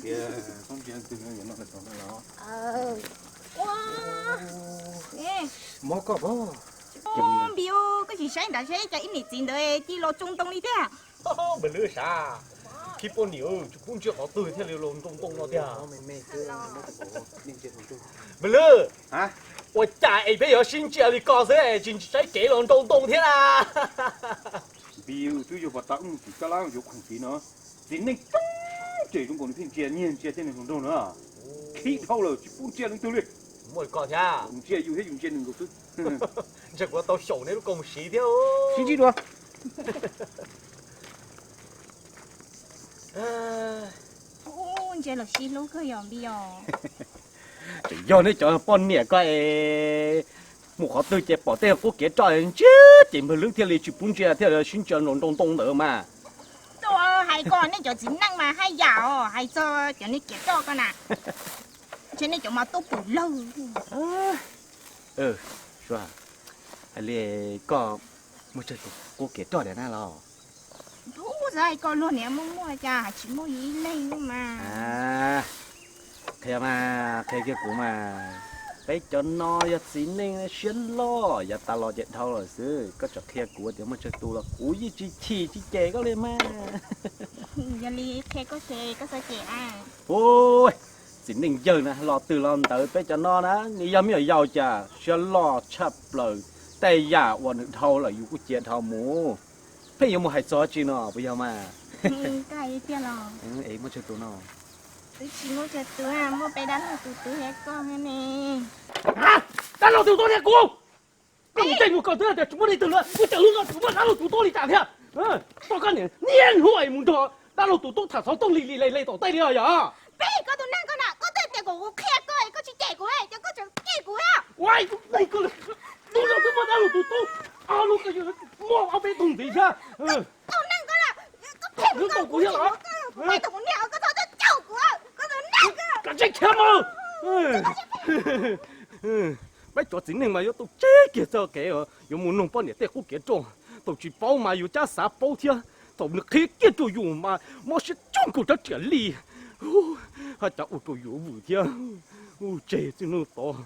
Tias tub ntsia twg no yuav noj los tau no los. Ua, mob koj pab. Npiu, koj tsis saib nrad seb cov ib niam txiv ntawd cia li los tsoo ntoo li thiab. Npawg Lwm sav, khib poj niam tsis pub ntsia qhov twg thiaj li los nroo ntoo no tiag. Npawg Lwm, ua cas es peb yuav sib ntsia li ko xwb es tsis saib kev los nroo ntoo thiab na? Npiu, twb yog pas tas wb mus tim kab lab yuav khoom tid no, txiv neej coob ces zoo nkaus nws thiaj ntsia, nyiag ntsia thiab nws hluas nraug na. Khib dhau lawm tsis pub ntsia leej twg li. Muaj li ko thiab. Ntsia yus thiab yus ntsia nws nkaus xwb. Ntshe kuv tau xyaum neb lub koob siv thiab. Sib ntsib dua. Ntsia los sib hlub kawg yog Npiu. Tseem yog neb cov poj niam ko es mus qhov twg ces pom tej qub kev roj ntsia ces npawg Lwm thiaj li tsis pub ntsia thiaj sib ntsia nroo ntoo ntawd mas. Tuaj hais ko nej cov txiv neej mas haj yam os, hais txog cov niag kev roj ko na, ntshe nej cov mas tuaj pwm lawg. Hais li koj muaj tsawg tus qub kev roj tiag na los? Ub, xav hais koj luag niam muaj muaj cas tsis muaj yus ib leeg mas. Qhia mas, qhia kiag kuv mas. Peb cov no yog txiv neej siab loj, yav tas los ces dhau lawm xwb. Koj tseem qhia kuv tias muaj tsawg tus los kuv yeej tsis chim tsis cem koj li mas. Yog li qhia koj ces koj xav cem na. Ub, txiv neej yawg na los twg los ntawd, peb cov no na nws yog me nyuam yaus cas siab loj tshaj plaws, tej yam uas nws dhau lawm yus kuj cia dhau mus. Pheej yuav mus hais txog tsi no puas yog mas? Koj hais tiag los? Es muaj tsawg tus no? Twb tsis muaj tsawg tus, muaj peb dab laug tus tub thiab koj ne. Dab laug tus tub thiab kuv? Koj mus ntsej muag koj twb tias tsis muaj leej twg lawm, ua cas lub no tseem muaj dab laug tus tub li cas thiab? Koj niam niaj hnub es mus nrog dab laug tus tub tham xov tooj li li le le tom tej li os yog? Peb koj tus neeg koj na, koj twb tias kom kuv qhia koj, koj tsis cem kuv, ces koj tseem cem kuv. Ua, lub no twb muaj dab laug tus tub, ob lub koj muaj ob peb tug ntxiv thiab. Tus neeg koj na, koj phem rau kuv thiab los? Koj txhob caum kuv, koj tus neeg. Kav tsij khiav mus. Peb cov txiv neej mas yuav tau tseg kiag txoj kev yuav mus noog poj niam tej qub kev roj. Thaum tsis paub mas yus cab xav paub thiab, thaum nws qhia kiag rau yus mas mob siab tsuj nkaus rab riam li, haj cav ua rau yus vwm thiab. Ub, tseg txij hnub tod.